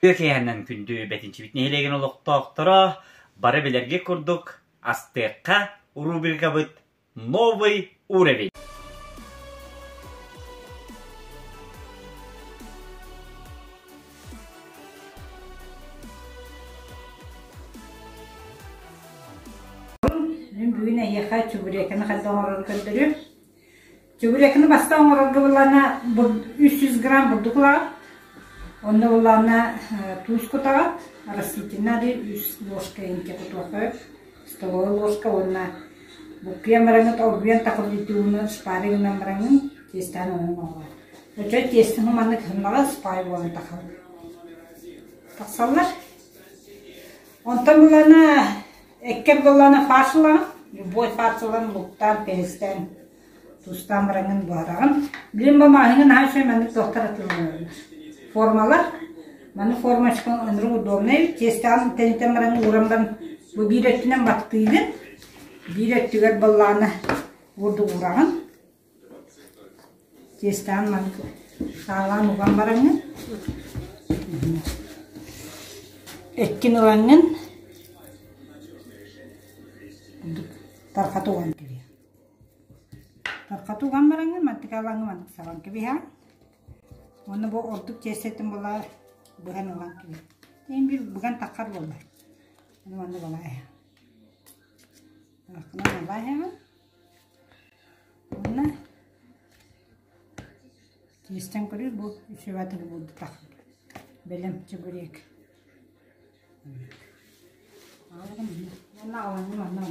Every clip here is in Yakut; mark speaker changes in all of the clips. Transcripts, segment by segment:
Speaker 1: Үтүө киэһэнэн күндү Бэтинчибит нэһилиэгин олохтоохторо бары билэргит курдук астыахха рубрикабыт «Новый уровень».
Speaker 2: Мин бүгүн эһиэхэ чебуреканы хайдах оҥорору көрдөрүөм. Чебуреканы бастаан оҥорорго былаана 300 грамм бурдук ылаҕыт. Онно былаана туус кутаҕыт, растительный арыы үс ложка инки кутуохха столовая ложка уонна буккуйан бараҥҥыт оргуйан тахыллыйдыы ууну шпарик гынан бараҥҥын тиэстээн онон оҥоҕор. Оччо тиэстэн маннык хымнаҕас паай буолан тахсаллар. Онтон былаана Эккэр буоллаҕына фарш ылаҕын, любой фарш ылан луктаан, перецтээн, тустаан бараҥҥын буһараҕын. Билин бу маҕаһыыҥҥа наһаа үчүгэй маннык туохтар атыыланаллар. Формалар. Маны формочка ынырык удобнай эбит. Тиэстэҕин тэнитэн баран ууран баран бу биир өттүнэн баттыыгын, биир өттүгэр буоллаҕына бурдук уураҕын. Тиэстэҕин маннык саалаан уган бараҥҥын, эккин ылаҥҥын тархата уган кэбиһэҕин. Тархата уган бараҥҥын мантыка ылаҥҥын маннык сабан кэбиһэҕин. Уонна бу ордук тиэстэтин була быһан ылан кэбиһ. Тиэм биир быган таххар буолла. Ону маннык ылаа. Ылаххынан ылаа Уонна тиэстэн көрүү бу үчүгэй буолбатах бэлэм чебурек. Уонна аҕалаҥҥа манна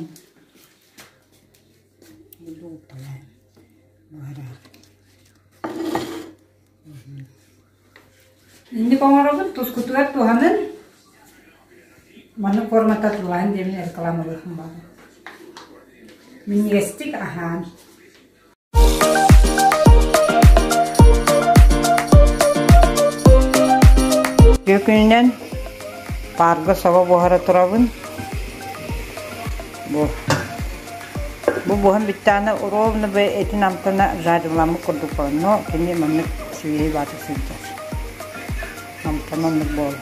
Speaker 2: Инник оҥоробут, тускутугар туһанын, маннык формата тулаһын диэмин рекламалыахым баҕар. Минньигэстик аһаан.
Speaker 3: Үтүө күнүнэн паарга собо буһара турабын. Бу бу буһан бүттэҕинэ ровно бы этин амтана жариламмыт курдук буолар. Но кини маннык сибиэһэй баатык сылдьар. Амтана оннук буолар.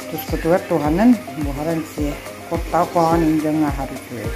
Speaker 3: Тускутугар туһанын, буһаран сиэ. Куртаҕа куһаҕан иҥ дьоҥҥо аһар үчүгэй.